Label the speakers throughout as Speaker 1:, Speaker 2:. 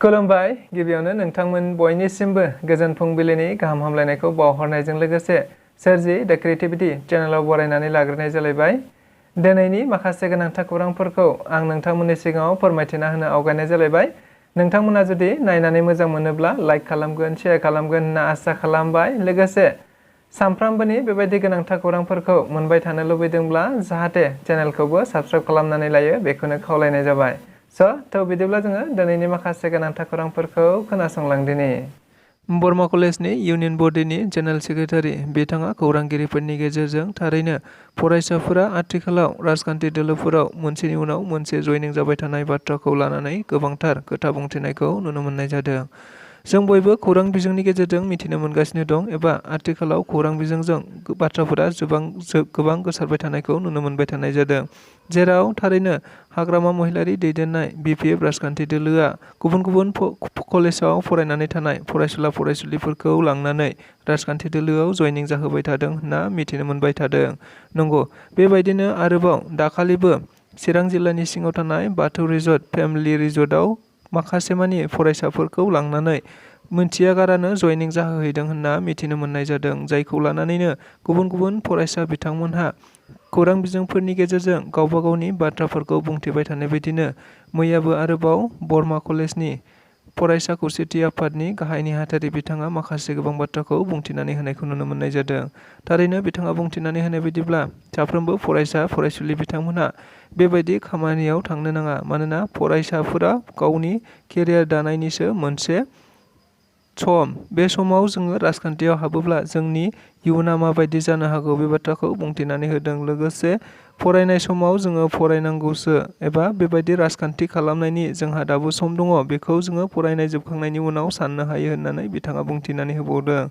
Speaker 1: खुलुमबाय गिबियावनो नोंथांमोन बयनिसिमबो गोजोन फुंबिलिनि गाहाम हामलायनायखौ बावहरनायजों लोगोसे सोरजि द क्रिएटिविटी चेनेलाव बरायनानै लाग्रोनाय जालायबाय। दिनैनि माखासे गोनांथार खौरांफोरखौ आं नोंथांमोननि सिगाङाव फोरमायथिना होनो आवगायनाय जालायबाय। नोंथांमोना जुदि नायनानै मोजां मोनोब्ला लाइक खालामगोन, शेयार खालामगोन होनना आसा खालामबाय। लोगोसे सानफ्रामबोनि बेबायदि गोनांथार खौरांफोरखौ मोनबाय थानो लुबैदोंब्ला जाहाथे चेनेलखौबो साबस्क्राइब खालामनानै लायो बेखौनो खावलायनाय जाबाय। थ' बिदिब्ला जोङो दिनैनि माखासे गोनांथार खौरांफोरखौ खोनासंलांदिनि। बर्मा कलेजनि इउनियन बडिनि जेनेरेल सेक्रेटारि बिथाङा खौरांगिरिफोरनि गेजेरजों थारैनो फरायसाफोरा आथिखालाव राजखान्थि दोलोफोराव मोनसेनि उनाव मोनसे जयनिं जाबाय थानाय बाथ्राखौ लानानै गोबांथार खोथा बुंथिनायखौ नुनो मोननाय जादों। जों बयबो खौरां बिजोंनि गेजेरजों मिथिनो मोनगासिनो दं एबा आथिखालाव खौरां बिजोंजों बाथ्राफोरा गोबां गोसारबाय थानायखौ नुनो मोनबाय थानाय जादों। जेराव थारैनो हाग्रामा महिलारि दैदेननाय BPF राजखान्थि दोलोआ गुबुन गुबुन कलेजाव फरायनानै थानाय फरायसुला फरायसुलिफोरखौ लांनानै राजखान्थि दोलोआव जयनिं जाहोबाय थादों होनना मिथिनो मोनबाय थादों। नंगौ, बेबायदिनो आरोबाव दाखालिबो चिरां जिल्लानि सिङाव थानाय बाथौ रिजर्ट फेमिलि रिजर्टआव माखासे मानि फरायसाफोरखौ लांनानै मोनथियागारानो जयनिं जाहोहैदों होनना मिथिनो मोननाय जादों। जायखौ लानानैनो गुबुन गुबुन फरायसा बिथांमोनहा खौरां बिजोंफोरनि गेजेरजों गावबा गावनि बाथ्राफोरखौ बुंथिबाय थानाय बायदिनो मैयाबो आरोबाव बर्मा कलेजनि फरायसा खौसेथि आफादनि गाहाय नेहाथारि बिथाङा माखासे गोबां बाथ्राखौ बुंथिनानै होनायखौ नुनो मोननाय जादों। थारैनो बिथाङा बुंथिनानै होनाय बायदिब्ला साफ्रोमबो फरायसा फरायसुलि बिथांमोनहा बेबायदि खामानियाव थांनो नाङा। मानोना फरायसाफोरा गावनि केरियार दानायनिसो मोनसे सम। बे समाव जोङो राजखान्थियाव हाबोब्ला जोंनि इयुना माबायदि जानो हागौ बे बाथ्राखौ बुंथिनानै होदों। लोगोसे फरायनाय समाव जोङो फरायनांगौसो एबा बेबायदि राजखान्थि खालामनायनि जोंहा दाबो सम दङ, बेखौ जोङो फरायनाय जोबखांनायनि उनाव साननो हायो होननानै बिथाङा बुंथिनानै होबावदों।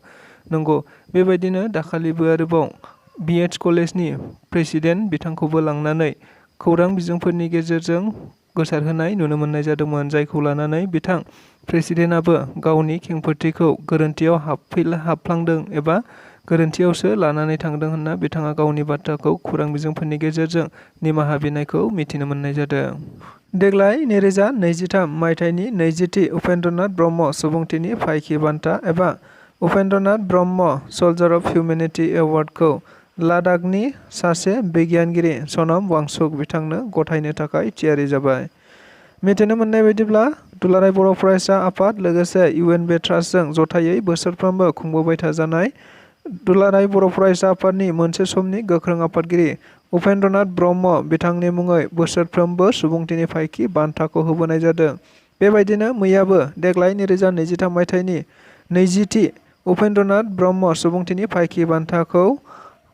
Speaker 1: नंगौ, बेबायदिनो दाखालिबो आरोबाव BH कलेजनि प्रेसिडेन्ट बिथांखौबो लांनानै खौरां बिजोंफोरनि गेजेरजों गोसारहोनाय नुनो मोननाय जादोंमोन। जायखौ लानानै बिथां प्रेसिडेन्टआबो गावनि खेंफोरथिखौ गोरोन्थियाव हाबफ्लांदों एबा गोरोन्थियावसो लानानै थांदों होनना बिथाङा गावनि बाथ्राखौ खौरां बिजोंफोरनि गेजेरजों निमाहा बिनायखौ मिथिनो मोननाय जादों। देग्लाय 2023 मायथाइनि 20थि उपेन्द्रनाथ ब्रह्म सुबुंथिनि फायखि बान्था एबा उपेन्द्रनाथ ब्रह्म सल्जार अफ हिउमेनिटी एवार्डखौ लादाखनि सासे बिगियानगिरि सनम वांचुक बिथांनो गथायनो थाखाय थियारि जाबाय। मिथिनो मोननाय बायदिब्ला दुलाराय बर' फरायसा आफाद लोगोसे UNB ट्रास्टजों जथायै बोसोरफ्रोमबो खुंबोबाय थाजानाय दुलाराय बर' फरायसा आफादनि मोनसे समनि गोख्रों आफादगिरि उपेन्द्रनाथ ब्रह्म बिथांनि मुङै बोसोरफ्रोमबो सुबुंथिनि फायखि बान्थाखौ होबोनाय जादों। बेबायदिनो मैयाबो देग्लाय 2023 मायथाइनि 20थि उपेन्द्रनाथ ब्रह्म सुबुंथिनि फायखि बान्थाखौ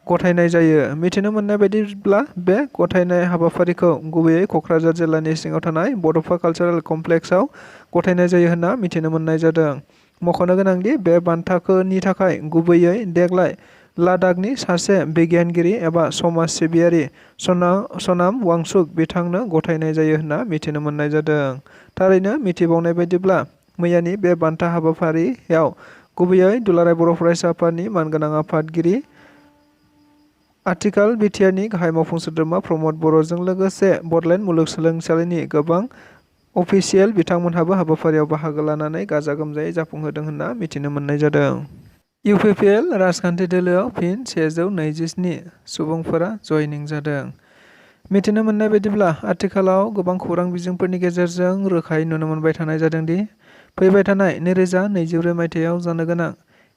Speaker 1: गथायनाय जायो। मिथिनो मोननाय बायदिब्ला बे गथायनाय हाबाफारिखौ गुबैयै क'क्राझार जिल्लानि सिङाव थानाय बड'फा कालचारेल कमप्लेक्सआव गथायनाय जायो होनना मिथिनो मोननाय जादों। मख'नो गोनांदि बे बान्थाखौनि थाखाय गुबैयै देग्लाय लादाखनि सासे बिगियानगिरि एबा समाज सिबियारि सनाम वांचुक बिथांनो गथायनाय जायो होनना मिथिनो मोननाय जादों। थारैनो मिथिबावनाय बायदिब्ला मैयानि बे बान्था हाबाफारियाव गुबैयै दुलाराय बर' फरायसा आफादनि मानगोनां आफादगिरि आथिखाल बिटिआरनि गाहाय मावफुं सोद्रोमा प्रमद बर'जों लोगोसे बड'लेण्ड मुलुगसोलोंसालिनि गोबां अफिसियेल बिथांमोनहाबो हाबाफारियाव बाहागो लानानै गाजा गोमजायै जाफुंहोदों होनना मिथिनो मोननाय जादों। UPPL राजखान्थि दोलोआव फिन 127 सुबुंफोरा जयनिं जादों। मिथिनो मोननाय बायदिब्ला आथिखालाव गोबां खौरां बिजोंफोरनि गेजेरजों रोखायै नुनो मोनबाय थानाय जादोंदि फैबाय थानाय 2024 मायथाइयाव जानो गोनां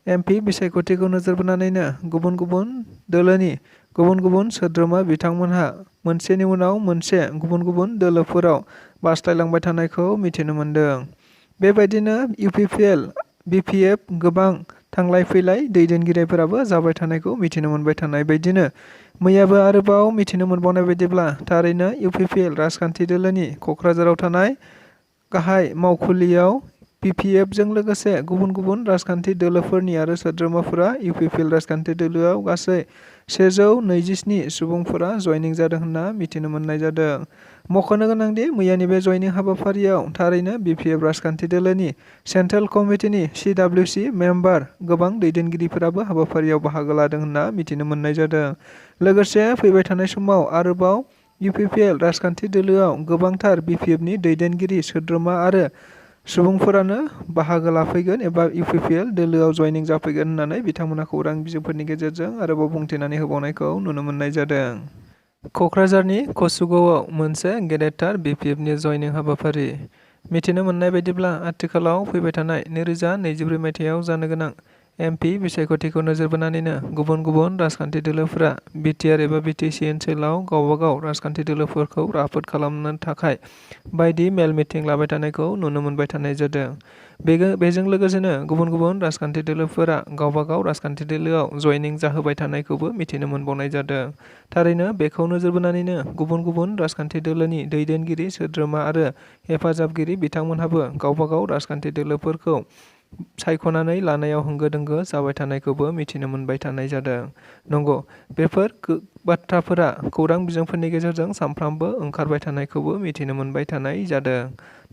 Speaker 1: MP बिसायख'थिखौ नोजोर बोनानैनो गुबुन गुबुन दोलोनि गुबुन गुबुन सोद्रोमा बिथांमोनहा मोनसेनि उनाव मोनसे गुबुन गुबुन दोलोफोराव बास्लायलांबाय थानायखौ मिथिनो मोनदों। बेबायदिनो UPPL BPF गोबां थांलाय फैलाय दैदेनगिरिफोराबो जाबाय थानायखौ मिथिनो मोनबाय थानाय बायदिनो मैयाबो आरोबाव मिथिनो मोनबावनाय बायदिब्ला थारैनो UPPL राजखान्थि दोलोनि क'क्राझाराव थानाय गाहाय मावखुलियाव BPFजों लोगोसे गुबुन गुबुन राजखान्थि दोलोफोरनि आरो सोद्रोमाफोरा UPPL राजखान्थि दोलोआव गासै 127 सुबुंफोरा जयनिं जादों होनना मिथिनो मोननाय जादों। मख'नो गोनांदि मैयानि बे जयनिं हाबाफारियाव थारैनो BPF राजखान्थि दोलोनि सेन्ट्रेल कमिटिनि CWC मेम्बार गोबां दैदेनगिरिफोराबो हाबाफारियाव बाहागो लादों होनना मिथिनो मोननाय जादों। लोगोसे फैबाय थानाय समाव आरोबाव UPPL राजखान्थि दोलोआव गोबांथार BPFनि दैदेनगिरि सोद्रोमा आरो सुबुंफोरानो बाहागो लाफैगोन एबा इउपिपिएल दोलोआव जयनिं जाफैगोन होननानै बिथांमोना खौरां बिजोंफोरनि गेजेरजों आरोबाव बुंथिनानै होबावनायखौ नुनो मोननाय जादों। क'क्राझारनि कसुगावआव मोनसे गेदेरथार बिपिएफनि जयनिं हाबाफारि। मिथिनो मोननाय बायदिब्ला आथिखालाव फैबाय थानाय 2024 मायथाइयाव जानो गोनां एमपि बिसायख'थिखौ नोजोर बोनानैनो गुबुन गुबुन राजखान्थि दोलोफोरा बिटिआर एबा बिटिसि ओनसोलाव गावबागाव राजखान्थि दोलोफोरखौ राफोद खालामनो थाखाय बायदि मेल मिटिं लाबाय थानायखौ नुनो मोनबाय थानाय जादों। बेजों लोगोसेनो गुबुन गुबुन राजखान्थि दोलोफोरा गावबागाव राजखान्थि दोलोआव जयनिं जाहोबाय थानायखौबो मिथिनो मोनबावनाय जादों। थारैनो बेखौ नोजोर बोनानैनो गुबुन गुबुन राजखान्थि दोलोनि दैदेनगिरि सोद्रोमा आरो हेफाजाबगिरि बिथांमोनहाबो गावबागाव राजखान्थि दोलोफोरखौ सायख'नानै लानायाव होंगो दोंगो जाबाय थानायखौबो मिथिनो मोनबाय थानाय जादों। नंगौ, बेफोर बाथ्राफोरा खौरां बिजोंफोरनि गेजेरजों सानफ्रामबो ओंखारबाय थानायखौबो मिथिनो मोनबाय थानाय जादों।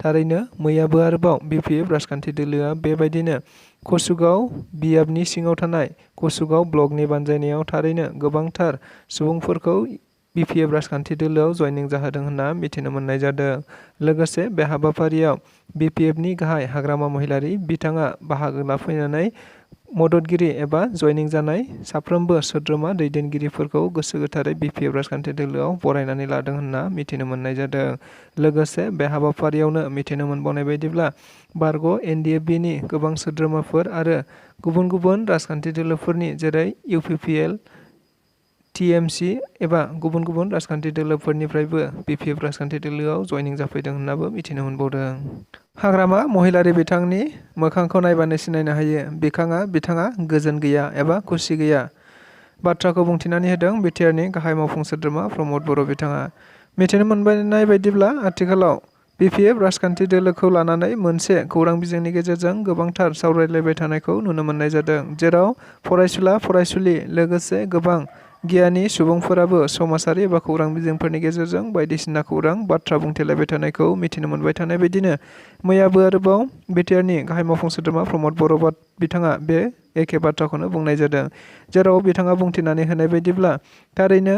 Speaker 1: थारैनो मैयाबो आरोबाव बिपिएफ राजखान्थि दोलोआ बेबायदिनो कसुगाव बियाबनि सिङाव थानाय कसुगाव ब्लकनि बानजायनायाव थारैनो गोबांथार सुबुंफोरखौ बिपिएफ राजखान्थि दोलोआव जयनिं जाहोदों होनना मिथिनो मोननाय जादों। लोगोसे बे हाबाफारियाव बिपिएफनि गाहाय हाग्रामा महिलारि बिथाङा बाहागो लाफैनानै मददगिरि एबा जयनिं जानाय साफ्रोमबो सोद्रोमा दैदेनगिरिफोरखौ गोसो गोथारै बिपिएफ राजखान्थि दोलोआव बरायनानै लादों होनना मिथिनो मोननाय जादों। लोगोसे बे हाबाफारियावनो मिथिनो मोनबावनाय बायदिब्ला बारग' एनडिएफबिनि गोबां सोद्रोमाफोर आरो गुबुन गुबुन राजखान्थि दोलोफोरनि जेरै इउपिपिएल, टिएमसि एबा गुबुन गुबुन राजखान्थि दोलोफोरनिफ्रायबो बिपिएफ राजखान्थि दोलोआव जयनिं जाफैदों होननाबो मिथिनो मोनबावदों। हाग्रामा महिलारि बिथांनि मोखांखौ नायबानो सिनायनो हायो बिथाङा गोजोन गैया एबा खुसि गैया बाथ्राखौ बुंथिनानै होदों बिटिआरनि गाहाय मावफुं सोद्रोमा प्रमद बर' बिथाङा। मिथिनो मोननाय बायदिब्ला आथिखालाव बिपिएफ राजखान्थि दोलोखौ लानानै मोनसे खौरां बिजोंनि गेजेरजों गोबांथार सावरायलायबाय थानायखौ नुनो मोननाय जादों, जेराव फरायसुला-फरायसुलि लोगोसे गोबां गियानि सुबुंफोराबो समाजारि एबा खौरां बिजोंफोरनि गेजेरजों बायदिसिना खौरां बाथ्रा बुंथिलायबाय थानायखौ मिथिनो मोनबाय थानाय बायदिनो मैयाबो आरोबाव बिटिआरनि गाहाय मावफुं सोद्रोमा प्रमद बर' बिथाङा बे एखे बाथ्राखौनो बुंनाय जादों, जेराव बिथाङा बुंथिनानै होनाय बायदिब्ला थारैनो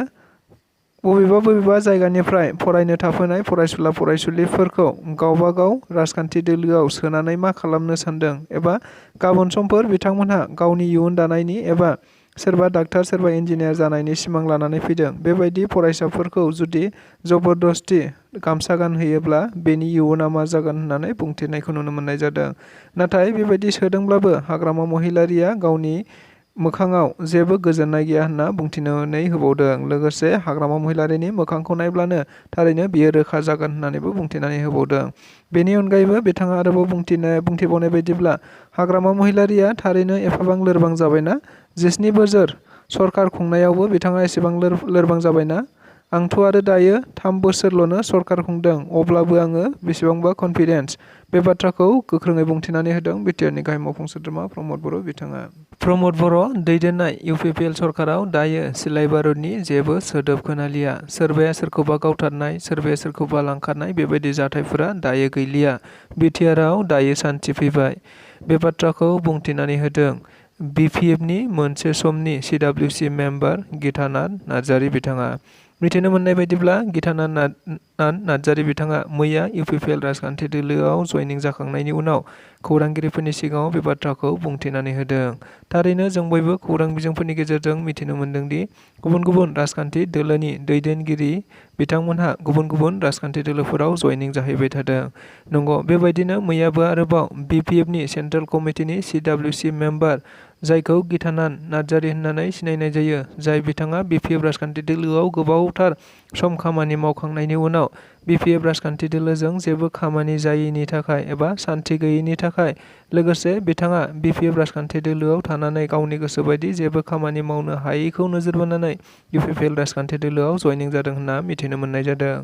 Speaker 1: बबेबा जायगानिफ्राय फरायनो थाफैनाय फरायसुला-फरायसुलिफोरखौ गावबागाव राजखान्थि दोलोआव सोनानै मा खालामनो सानदों एबा गाबोन समफोर बिथांमोनहा गावनि इयुन दानायनि एबा सोरबा डाक्टार सोरबा इन्जिनियार जानायनि सिमां लानानै फैदों। बेबायदि फरायसाफोरखौ जुदि जबरदस्ति गामसा गानहोयोब्ला बेनि इयुना मा जागोन होननानै बुंथिनायखौ नुनो मोननाय जादों। नाथाय बेबायदि सोदोंब्लाबो हाग्रामा महिलारिया गावनि मोखाङाव जेबो गोजोननाय गैया होनना बुंथिनानै होबावदों। लोगोसे हाग्रामा महिलारिनि मोखांखौ नायब्लानो थारैनो बियो रोखा जागोन होननानैबो बुंथिनानै होबावदों। बेनि अनगायैबो बिथाङा आरोबाव बुंथिबावनाय बायदिब्ला हाग्रामा महिलारिया थारैनो एफाबां लोरबां जाबायना, 17 बोसोर सरकार खुंनायावबो बिथाङा एसेबां लोरबां जाबायना, आंथ' आरो दायो 3 बोसोरल'नो सरकार खुंदों, अब्लाबो आङो बेसेबांबा कनफिडेन्स बे बाथ्राखौ गोख्रोङै बुंथिनानै होदों बिटिआरनि गाहाय मावफुं सोद्रोमा प्रमद बर' बिथाङा। प्रमद बर' दैदेननाय इउपिपिएल सरकाराव दायो सिलाइ बारुदनि जेबो सोदोब खोनालिया। सोरबाया सोरखौबा गावथारनाय, सोरबाया सोरखौबा लांखारनाय बेबायदि जाथायफोरा दायो गैलिया। बिटिआरआव दायो सान्थि फैबाय। बे बाथ्राखौ बुंथिनानै होदों बिपिएफनि मोनसे समनि सिडब्लिउसि मेम्बार गितानाथ नार्जारि बिथाङा। मिथिनो मोननाय बायदिब्ला गितानाथ नार्जारि बिथाङा मैया इउपिपिएल राजखान्थि दोलोआव जयनिं जाखांनायनि उनाव खौरांगिरिफोरनि सिगाङाव बे बाथ्राखौ बुंथिनानै होदों। थारैनो जों बयबो खौरां बिजोंफोरनि गेजेरजों मिथिनो मोन्दोंदि गुबुन गुबुन राजखान्थि दोलोनि दैदेनगिरि बिथांमोनहा गुबुन गुबुन राजखान्थि दोलोफोराव जयनिं जाहैबाय थादों। नंगौ, बेबायदिनो मैयाबो आरोबाव बिपिएफनि सेन्ट्रेल कमिटिनि सिडब्लिउसि मेम्बार जायखौ गितानाथ नार्जारि होननानै सिनायनाय जायो, जाय बिथाङा बिपिएफ राजखान्थि दोलोआव गोबावथार सम खामानि मावखांनायनि उनाव बिपिएफ राजखान्थि दोलोजों जेबो खामानि जायैनि थाखाय एबा सान्थि गैयैनि थाखाय लोगोसे बिथाङा बिपिएफ राजखान्थि दोलोआव थानानै गावनि गोसोबायदि जेबो खामानि मावनो हायैखौ नोजोर बोनानै इउपिपिएल राजखान्थि दोलोआव जयनिं जादों होनना मिथिनो मोननाय जादों।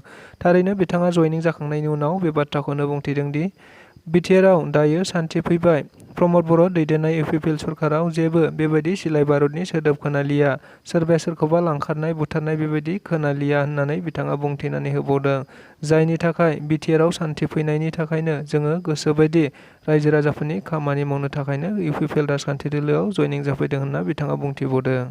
Speaker 1: थारैनो बिथाङा जयनिं जाखांनायनि उनाव बे बाथ्राखौनो बुंथिदोंदि बिटिआरआव दायो सान्थि फैबाय। प्रमद बर' दैदेननाय इउपिपिएल सरकाराव जेबो बेबायदि सिलाइ बारुदनि सोदोब खोनालिया, सोरबाया सोरखौबा लांखारनाय बुथारनाय बेबायदि खोनालिया होननानै बिथाङा बुंथिनानै होबावदों। जायनि थाखाय बिटिआरआव सान्थि फैनायनि थाखायनो जोङो गोसोबायदि रायजो राजाफोरनि खामानि मावनो थाखायनो इउपिपिएल राजखान्थि दोलोआव जयनिं जाफैदों होनना बिथाङा बुंथिबावदों।